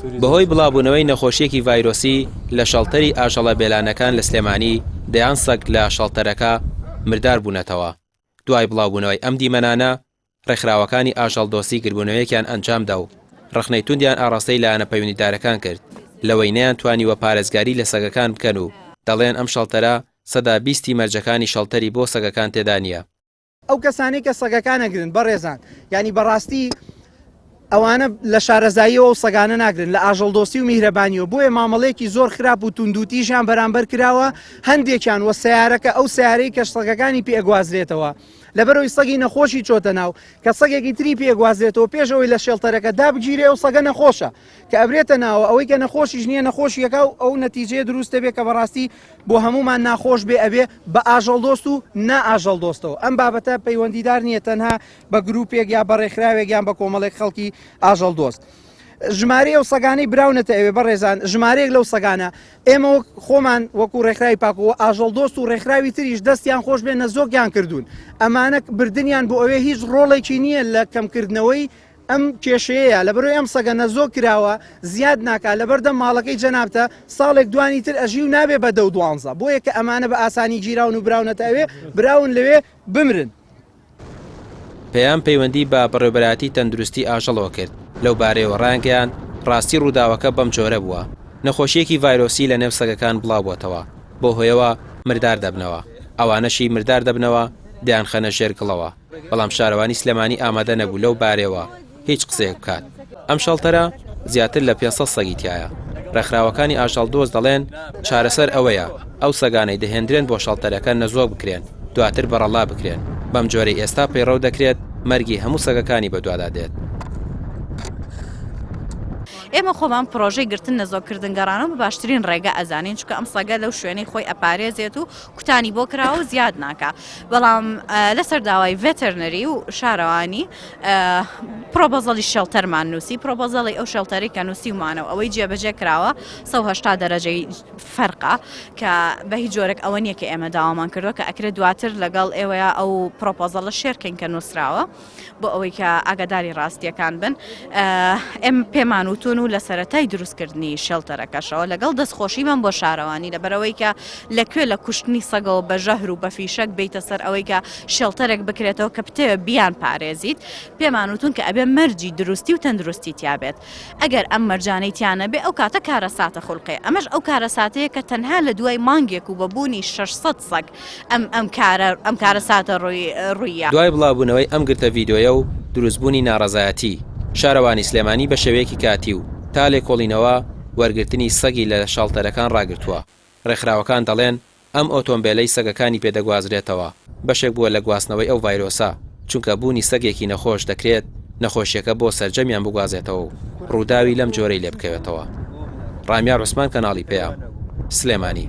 بەهۆی بڵاوبوونەوەی نەخۆشییەکی ڤایرۆسی لە شەڵتەری ئاژەڵە بێلانەکان لە سلێمانی، دەیان سەگ لە شەڵتەرەکە مردار بوونەتەوە. دوای بڵاوبوونەوەی ئەم دیمەنانە، ڕێکخراوەکانی ئاژەڵدۆستی گربوونەوەیەکیان ئەنجامدا و ڕەخنەی توندیان ئاڕاستەی لایەنە پەیوەندیدارەکان کرد لەوەی نەیانتوانیوە پارێزگاری لە سەگەکان بکەن و دەڵێن ئەم شەڵتەرە سەدا بیستی مەرجەکانی شەڵتەری بۆ سەگەکان تێدا نییە. ئەو کەسانەی کە سەگەکان ئەگرن بەڕێزان یانی بەڕاستی ئەوانە لە شارەزاییەوە ئەو سەگانە ناگرن لە ئاژەڵدۆستی و میهرەبانیەوە بۆیە مامەڵەیەکی زۆر خراپ و توندوتیژیان بەرامبەر کراوە هەندێکیان وە سیارەکە ئەو سیارەی کە سەگەکانی پێ ئەگوازرێتەوە لەبەرەوەی سەگی نەخۆشی چۆتە ناو کە سەگێکی تری پێ گوازرێتەوە پێش ئەوەی لە shelter ەکە دابگیرێ ئەو سەگە نەخۆشە کە ئەبرێتە ناوە ئەوەی کە نەخۆشیش نییە نەخۆشیەکە و ئەو نەتیجەیە دروست دەبێت کە بەڕاستی بۆ هەموومان ناخۆش بێ ئەبێ بە ئاژەڵدۆست و نا ئاژەڵدۆستەوە ئەم بابەتە پەیوەندیدار نییە تەنها بە گروپێک یا بە ڕێکخراوێک یان بە کۆمەڵێک خەڵکی ئاژەڵدۆست. ژمارەی ئەو سەگانەی براونەتە ئەوێ بەڕێزان ژمارەیەک لەو سەگانە ئێمە وەک خۆمان وەکو ڕێکخراوی پاکەوە ئاژەڵدۆست و ڕێکخراوی تریش دەستیان خۆش بێ نەزۆکیان کردوون ئەمانە بردنیان بۆ ئەوێ هیچ ڕۆڵێکی نییە لە کەمکردنەوەی ئەم کێشەیەیە لەبەرئەوەی ئەم سەگە نەزۆک کراوە زیاد ناکا لەبەردەم ماڵەکەی جەنابتە ساڵێک دوانی تر ئەژی و نابێ بە دە و دوانزە بۆیە کە ئەمانە بە ئاسانی گیراون و براونەتە ئەوێ براون لەوێ بمرن. پەیام پەیوەندی بە بەڕێوبەرایەتی تەندروستی ئاژەڵەوە کرد، لەو بارەیەوە ڕایانگەیاند، ڕاستی ڕووداوەکە بەم جۆرە بووە، نەخۆشییەکی ڤایرۆسی لەنێو سەگەکان بڵاوبووەتەوە، بەو هۆیەوە مردار دەبنەوە، ئەوانەشی مردار دەبنەوە دەیانخەنە ژێر گڵەوە. بەڵام شارەوانی سلێمانی ئامادە نەبوو لەو بارەیەوە هیچ قسەیەک بکات. ئەم شەڵتەرە زیاتر لە 500 سەگی تیایە. ڕێکخراوەکانی ئاژەڵدۆست دەڵێن چارەسەر ئەوەیە ئەو سەگانەی دەهێندرێن بۆ شەڵتەرەکە نەزۆک بکرێن دواتر بەڕەڵا بکرێن، بەم جۆرەی ئێستا پەیڕەو دەکرێت مەرگی هەموو سەگەکانی بەدوادا دێت. ئێمە خۆمان پرۆژەی گرتن نەزۆککردن گەڕانەوە بە باشترین ڕێگە ئەزانین چونکە ئەم سەگە لەو شوێنەی خۆی ئەپارێزێت و کوتانی بۆ کراوە و زیاد ناکا بەڵام لەسەر داوای veterinary و شارەوانی proposal ی shelter مان نووسی proposal ی ئەو shelter ی کە نووسیومانەوە ئەوەی جێبەجێ کراوە 180 دەرەجەی فەرقە کە بە هیچ جۆرێک ئەوە نییە کە ئێمە داوامان کردووە کە ئەکرێت دواتر لەگەڵ ئێوەیە ئەو proposal ە share کەین کە نووسراوە. بۆ ئەوەی کە ئاگاداری ڕاستیەکان بن ئێمە پێمان وتون و لە سەرەتای دروستکردنی shelter ەکەشەوە لەگەڵ دەستخۆشیمان بۆ شارەوانی لەبەرەوەی کە لە کوێ لە کوشتنی سەگەوە بە ژەهر و بە فیشەک بیتە سەر ئەوەی کە shelter ێک بکرێتەوە کە بتەوێ بیان پارێزیت پێمان وتون کە ئەبێ مەرجی دروستی و تەندروستی تیابێت ئەگەر ئەم مەرجانەی تیانەبێ ئەو کاتە کارەساتە خولقێ ئەمەش ئەو کارەساتەیە کە تەنها لە دوای مانگێک و بە بوونی 600 سەگ ئەم ئەم کارە ئەم کارەساتە ڕووی ڕووییا. دوای بڵاوبوونەوەی ئەم گرتە ڤیدیۆیە و دروستبوونی ناڕەزایەتی، شارەوانی سلێمانی بە شێوەیەکی کاتی و تا لێکۆڵینەوە، وەرگرتنی سەگی لە شاڵتەرەکان ڕاگرتووە. ڕێکخراوەکان دەڵێن، ئەم ئۆتۆمبێلەی سەگەکانی پێ دەگوازرێتەوە، بەشێک بووە لە گواستنەوەی ئەو ڤایرۆسە، چونکە بوونی سەگێکی نەخۆش دەکرێت نەخۆشییەکە بۆ سەرجەمیان بگوازێتەوە و ڕووداوی لەم جۆرەی لێ بکەوێتەوە. ڕامیار عوسمان کەناڵی پەیام، سلێمانی.